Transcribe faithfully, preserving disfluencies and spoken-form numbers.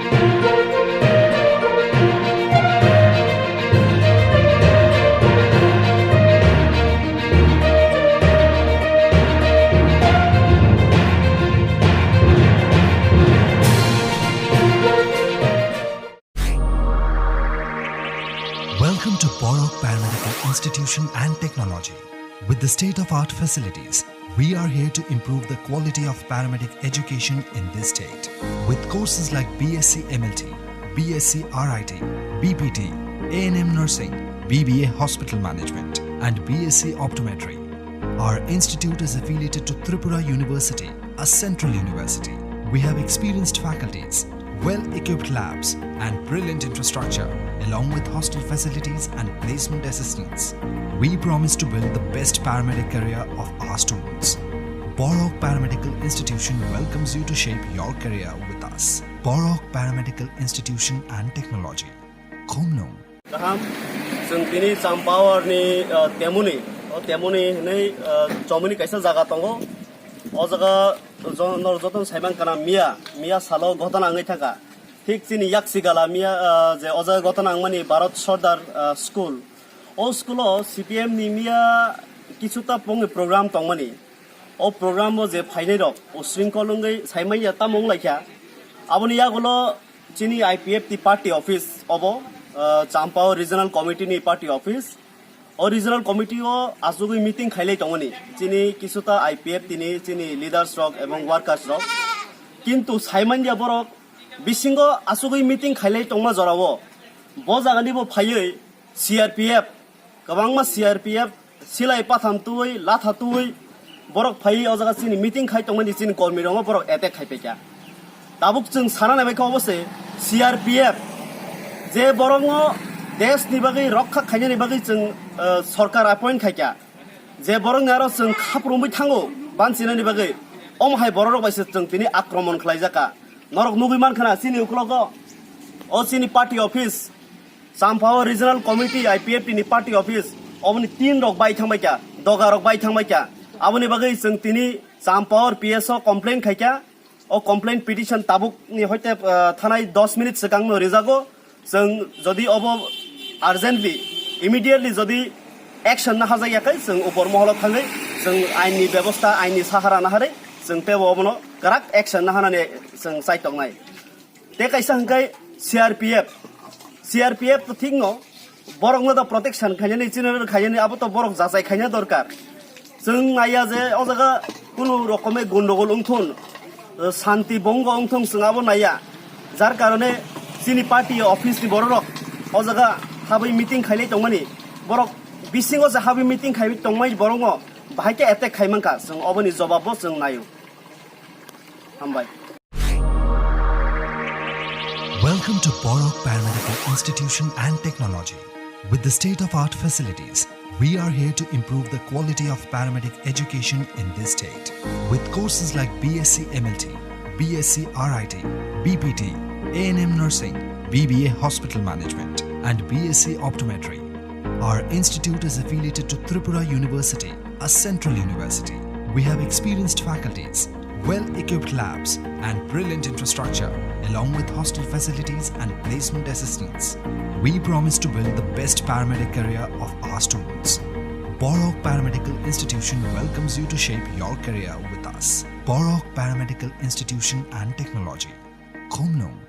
Welcome to Borok Paramedical Institution and Technology. With the state-of-art facilities, we are here to improve the quality of paramedic education in this state. With courses like B S C M L T, B S C R I T, B P T, A N M nursing, B B A hospital management, and B S C optometry, our institute is affiliated to Tripura University, a central university. We have experienced faculties, well-equipped labs, and brilliant infrastructure, along with hostel facilities and placement assistance. We promise to build the best paramedic career of our students. Borok Paramedical Institution welcomes you to shape your career with us. Borok Paramedical Institution and Technology. Khumnung. Kaham, chwng tini Champaorni, uh, Temuni, o Temuni hinwi, uh, chomoni kaisa jaga tongo. O jaga jo-, nor jotono saiman kana miya, miya salo ghotona wngwi thangkha. Thik chini yaksi gala miya, ah, je o jaga ghotona wngmani Bharat Sardar, ah, School. O school-o C P M ni miya kichuta pongni program tongmani. O program-o je phainai rok, o sringkol wngwi saimanya tamo wnglaikha. Aboni yagulo chini I P F T party office obo, ah, Champao Regional Committee ni party office. O regional committee o asugwi meeting khailai tongmani. Chini kisuta I P F T ni chini leaders rok ebong workers rok. Kintu saimandia borok bisingo asugwi meeting khailai tongma jorao. Bo jagani bo phaiwi C R P F, kwbangma C R P F silai patham twi, latha twi, borok phai o jaga chini meeting khai tongmani chini kormi rokno borok attack khai paikha. Tabuk chwng sana naibaikha obo se C R P F je borokno desh ni bagwi rokha khainani bagwi chwng, eh, sorkar appoint khaikha. Je borokni aro chwng khap romwi thango bansinani bagwi omo hai borok rok bai se chwng tini akromon khlaijakha. Norok nugwi mankha na chini uklogo o chini party office Champao Regional Committee, I P F T ni party office, oboni tin rok bai thangbai kha, doga rok bai thangbai kha. Aboni bagwi chwng tini Champao P S o complain khai kha. O complaint petition tabuk ni hoite, ah, thanai dos minute swkang no rijago. Chwng jodi obo urgently, immediately jodi action na hajak ya khe, chwng upor moholo thangwi chwng ain ni bebosta, ain ni sahara naharwi chwng tebo obono kwrak action na hanani chwng chai tongnai. Tei kaisa hwnkhe C R P F, C R P F to thik no, borokno da protection khainani, chini khainani, abo to borok jachai khaina dorkar. Chwng naiya je o jaga kunu rokome gondogol wngthun, santi bongo wngthung, chwng abo naiya. Jar karone chini party office ni borok rok o jaga habwi meeting khailai tongmani, borok bisingo je habwi meeting khaiwi tongmai borokno bahai khe attack khai mankha, chwng oboni jobab bo chwng naio. Hambai. Welcome to Borok Paramedical Institution and Technology. With the state-of-art facilities, we are here to improve the quality of paramedic education in this state. With courses like B S C M L T, B S C R I T, B P T, A N M nursing, B B A hospital management, and B S C optometry, our institute is affiliated to Tripura University, a central university. We have experienced faculties, well-equipped labs, and brilliant infrastructure, along with hostel facilities and placement assistance. We promise to build the best paramedic career of our students. Borok Paramedical Institution welcomes you to shape your career with us. Borok Paramedical Institution and Technology. Khumnung.